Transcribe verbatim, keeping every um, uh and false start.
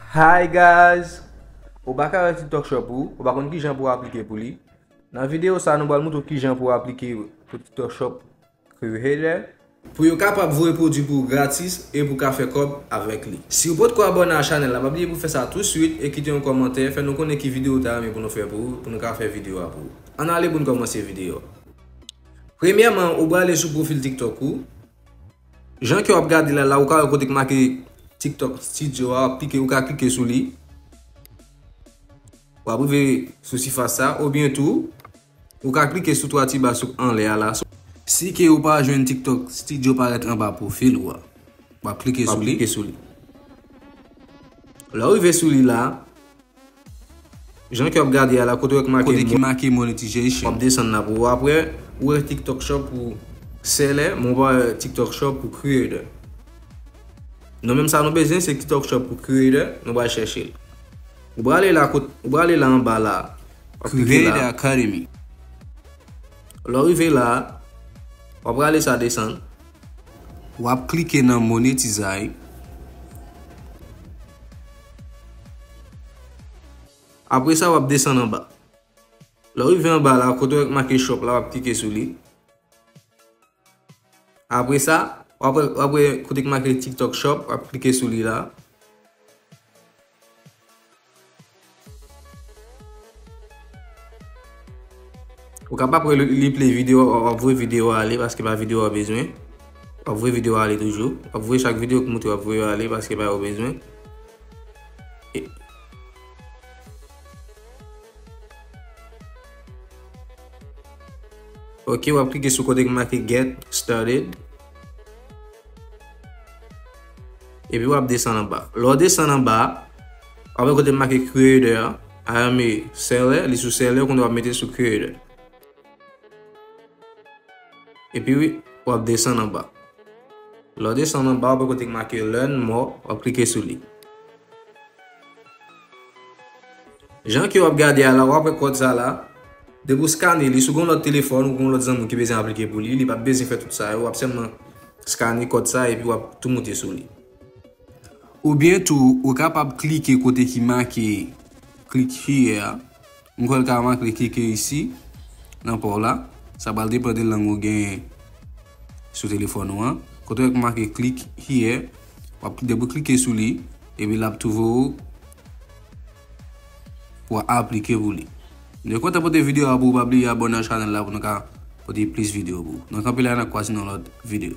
Hi guys! Ou pa ka wè TikTok Shop ou, ou pa konn kijan pou w aplike pou li. Nan videyo sa, nou pral montre w kijan pou w aplike pou TikTok Shop Creator. Pou yo kapab voye pwodui pou ou gratis e pou w ka fè kòb avèk li. Si w potko abòne a chanèl la, pa bliye pou w fè sa tousuit e kite yon kòmantè, fè nou konnen ki videyo w ta renmen pou nou fè pou ou, pou nou ka fè videyo a pou ou. Ann ale pou n kòmanse videyo a. Premyèman, ou prale sou pwofil TikTok ou. Jan ke w ap gade la, la ou ka wè kote k make TikTok Studio a, w ap klike, ou ka klike sou li. W ap rive sou sifas sa, oubyen tou, ou ka klike sou twa ti ba sou anlè a la. Si ke ou pa jwenn TikTok Studio parèt anba pwofil ou a, w ap klike sou li. Lè w rive sou li la, jan ke w ap gade a la, kote w wè k make kote ki make monetization, w ap desann la pou w wè. Ou wè TikTok Shop pou seller, men w pa wè TikTok Shop pou creator. Nou menm sa nou bezwen, se TikTok Shop pou creator, nou pral chèche l. Ou prale la, kot, ou prale la anba la. W ap klike la. Creator Academy. Lè w rive la, w ap prale sa desann. W ap klike nan monetize. Apre sa, w ap desann anba. Lè w rive anba la, kote w wè k make shop la, w ap klike sou li. Apre sa, w ap, w ap wè kote k make TikTok Shop, w ap klike sou li la. Ou kapab wè li, li play videyo, w ap voye videyo a ale paske pa videyo a w bezwen. W ap voye videyo a ale toujou. W ap voye chak videyo ki montre w ap voye yo ale paske pa yo w bezwen. E, ok, w ap klike sou kote ki make Get Started. Epi w ap desann anba. Lè w desann anba, w ap wè kote make Creator a, I am a seller, li sou seller, kounye a w ap mete sou Creator. Epi wi, w ap desann anba. Lè w desann anba, w ap wè kote ki make Learn More, w ap klike sou li. Jan ke w ap gade a la, w ap wè kòd sa la. Depi w skane li, si w gen yon lòt telefòn ou gen yon lòt zanmi w ki bezwen aplike pou li, li p ap bezwen fè tout sa yo, w ap sèlman skane kòd sa epi w ap tou moute sou li. Oubyen tou, ou kapab klike kote ki make Click Here a. M kwè l ka make Click Here isi, nan pa w la. Sa pral depann de lang ou genyen sou telefòn ou an. Kote w wè k make Click Here, w ap, depi w klike sou li, epi l ap tou voye w pou w aplike pou li. M te kontan pote videyo a pou ou, pa bliye abòne a chanèl la pou nou ka pote plis videyo pou ou. N ap kanpe la, n ap kwaze nan lòt videyo.